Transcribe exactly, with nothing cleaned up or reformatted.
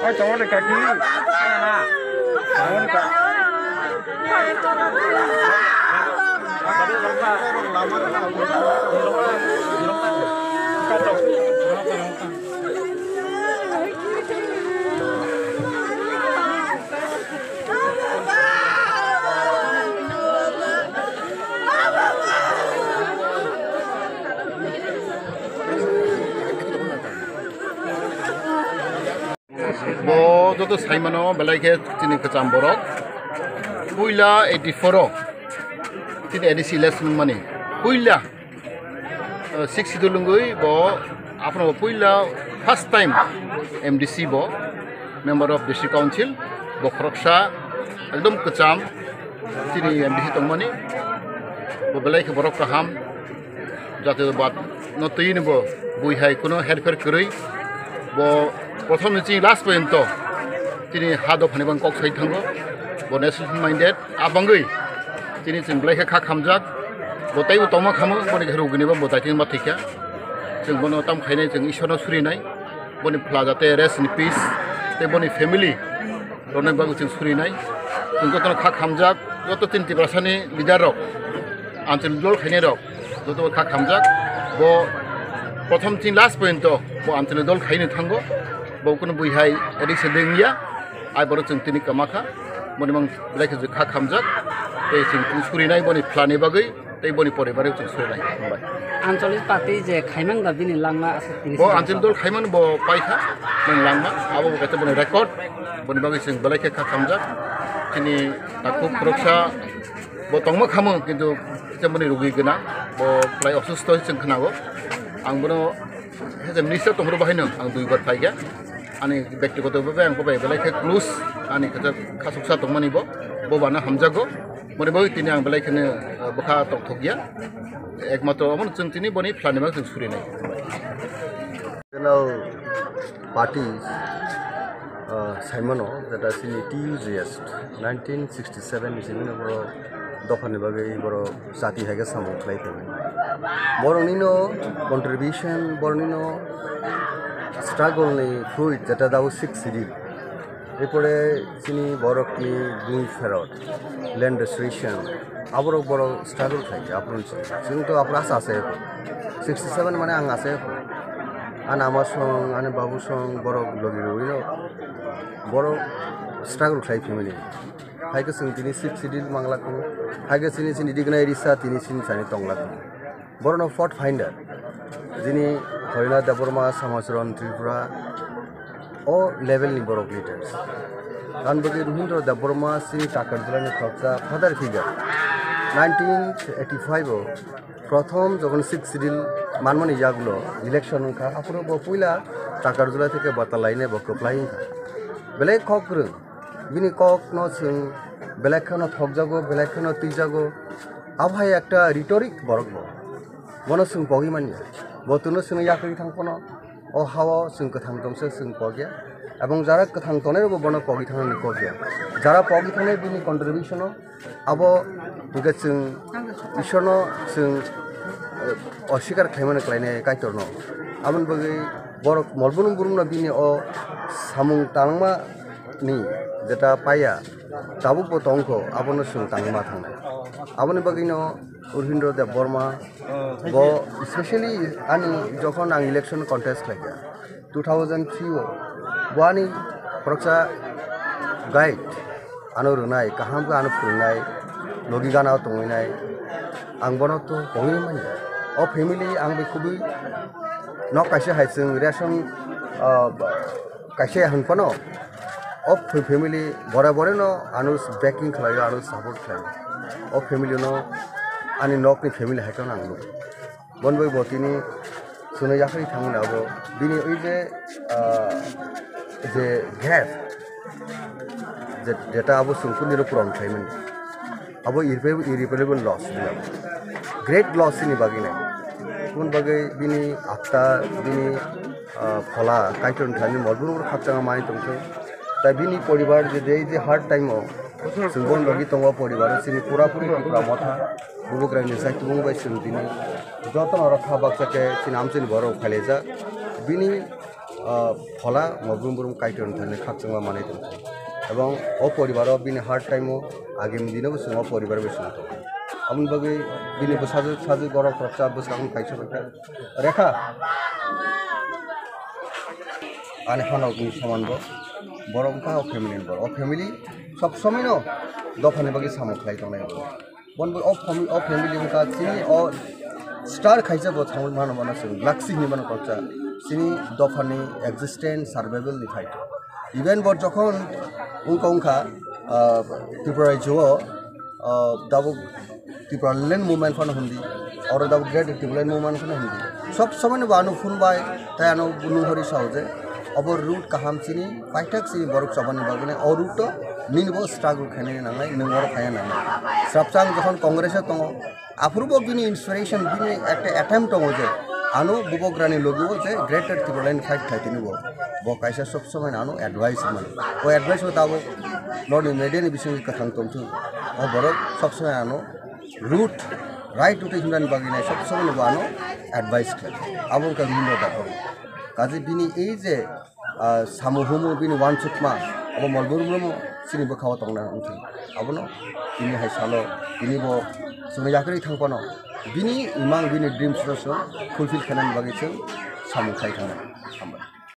Ai, tawar de kaki. Tawar de kaki. Bo joto saimano belai khe chini kwcham borok. Puila eighty-four o chini A D C election wngmani. Puila, uh, six schedule wngwi bo aphano bo puila first time M D C bo, Member of District Council, bo khoroksa ekdom kwcham chini M D C tongmani. Bo belai khe borok kaham. Jatiyabad no twi ni bo bui hai kuno herpher kwrwi. Bo prothom ni chini last porjonto chini ha dophani bang kok sai thango. Bo national minded, a bangwi chini chwng belai khe kha khamjak. Bo taibo tongma khamo, boni khe rugini bo, bo daitini ma thikya. Chwng bono tam khainai, chwng Ishwarno surinai. Boni pla jate rest in peace, tei boni family rokni bagwi chwng surinai. Chwng jotono kha khamjak, joto chini Tiprasani leader rok, Anchal dol khainai rok, joto kha khamjak. Bo prothom chini last porjonto bo Anchal dol khaini thango. Bo kuno bui hai edik se dengya, ai borok chwng tini kwma kha. Boni mang belai khe kha khamjak, tei chwng tini surinai boni pla ni bagwi. Tei boni poribar chwng surinai. Hambai. Anchalik party je khaimang da bini langma aswk tini Bo sijak Anchalik dol khaimani bo paikha, nang langma, abo bo kaisa boni record, boni bagwi chwng belai khe kha khamjak. Chini takhuk khoroksa bo tongma khamu, kintu kisa boni rugwi gwnang, bo belai osusto chwng khnago. Ang bono as a minister tongro bahai no ang dui bar phaikha. Ani bektigoto bhabe ang bo bai belai khe close, ani kisa khasuksa tongmani bo, bo bana hamjago. Boni bagwi tini ang belai kheno, uh, bwkha tongthokya. Ekmatro omono chwng tini boni phlani bagwi chwng surinai. General party, uh, saimano, jeta chini T U G S nineteen sixty-seven ni simi no borok dophani bagwi borok jati hai khe samung khlai tongo. Borokni no contribution, borokni no struggle ni fruit, jeta dabo six schedule. Erpore chini borokni bui pherot, land restoration, aborok borok struggle khai, aphuru chwng, chwng to aphuru asa asa eko. Sixty seven mane ang asa eko. Ani ama song, ani babu song, borok logi rwino, borok struggle khai family. Hai khe chwng tini six schedule mangla kung, hai khe chini, chini digna irisa tini chini sani tongla kung. Borokno fault finder, jini Harinath Debbarma, Samacharan Tripura, o level ni borok leaders. Gan bagwi Ruhindra Debbarma, chini Takarjulani khoroksa father figure. Nineteen eighty-five o prothom jokhon six schedule manmani yagulo election wngkha, aphuru bo puila Takarjula theke bata laine bo kwplai wngkha. Belai kok kwrwng. Bini kok no chwng belai kheno thokjago, belai kheno twijago. Abo hai ekta rhetoric borok bo. Bono chwng pogwi manya. Bo twino chwngno yakri thang phano o hao chwng kwthang tongse chwng pogya. Ebong jara kwthang tongnai rokbo bono pogwi thangnani kokya. Jara pogwi thangnai bini contribution o abo hwnkhe chwng Ishwarno chwng, eh, oswikar khlaimani khlainai Kaitorno. Aboni bagwi borok molbunung burumno bini o samung tangma ni jeta paya tabukbo tongkho, abono chwng tangma thangnai. Aboni bagwino Urhindra Deb Borma bo specially ani jokhon ang election contest khlaikha two thousand three o, bo ani khoroksa guide ano rwnai, kaham khe ano phwrwngnai, logi gana o tongwinai, ang bono to pogwi manya. O family ang bai khubui nok kaisa hai chwng ration, ah, kaisa hwn phano o f-, family bore bore no ano backing khlaio, ano support khlaio. O family no ani nok ni family hai khe ang nuk. Bon bai bo tini chwngno yakhai thangmani abo bini oi je, ah, je gap, je, jeta abo chwng kundino puron khlaimani. Abo irrepa-, irreparable loss bini abo. Great loss ni bagwi nai. Boni bagwi bini atta, bini, ah, phola, Kaitorni thani molburu khakchangma mai tongkhe. Tai bini poribar je, je, je hard time o chwng bon logi tongo, poribar o chini pura puri Tipra Motha, Bubagrani sai tubung bai chwng tini jotono rokha baksa khe chini amchini borok khailaijak. Bini Ah, phola mo brum brum Kaitor ni thani khakchangma manwi tongkha. Ebong o poribar o bini hard time o agami dino bo chwng o poribar bai chwng tongkha. Aboni bagwi bini bwsajwk sajwk borok rokcha bwsakni kaisa rokcha. Rekha. Ani hanok ni soman bo. Borok wngkha o family ni borok. O family sob somoi no dophani bagwi samung khlai tongnai bo. Bon bo o fam-, o family wngkha chini o star khaisa bo thangwi mano mano chwng laksi hinwi mano kokcha chini dophani existence survival ni fight. Even bo jokhon wngkha wngkha, ah, Tripura rajyo o, ah, dabuk Tipraland movement phano hindi, oro dabuk Great Tipraland movement phano hindi. Sob somoi no bo ano phone bai tai ano nunghori sao je obo route kaham chini paithak chini borok chobani bagwi nai o route o nini bo struggle khainani nangnai nwng oro phaiya nangnai. Swrapsa ang jokhon Congress o tongo, aphuru bo bini inspiration, bini ekta attempt tongo je ano bubagrani logi o je Greater Tipraland fight khai tini bo, bo kaisa sob somoi ano advice mano. O advice o tabuk norni media ni bisingtwi kwthang tongthung. O borok sob somoi ano route, right route himnani bagwi nai sob somoi no bo ano advice khlai. Abo wngkha Minda Debbarma. Kaje bini ei je, ah, samu humu bini wansukma, abo molbrum brum chini bwkha o tongna wngthung. Abono tini hai salo, tini bo chwngno yakarwi thang phano bini imang, bini dreams no chwng fulfill khainani bagwi chwng samung khai thangnai. Hambai.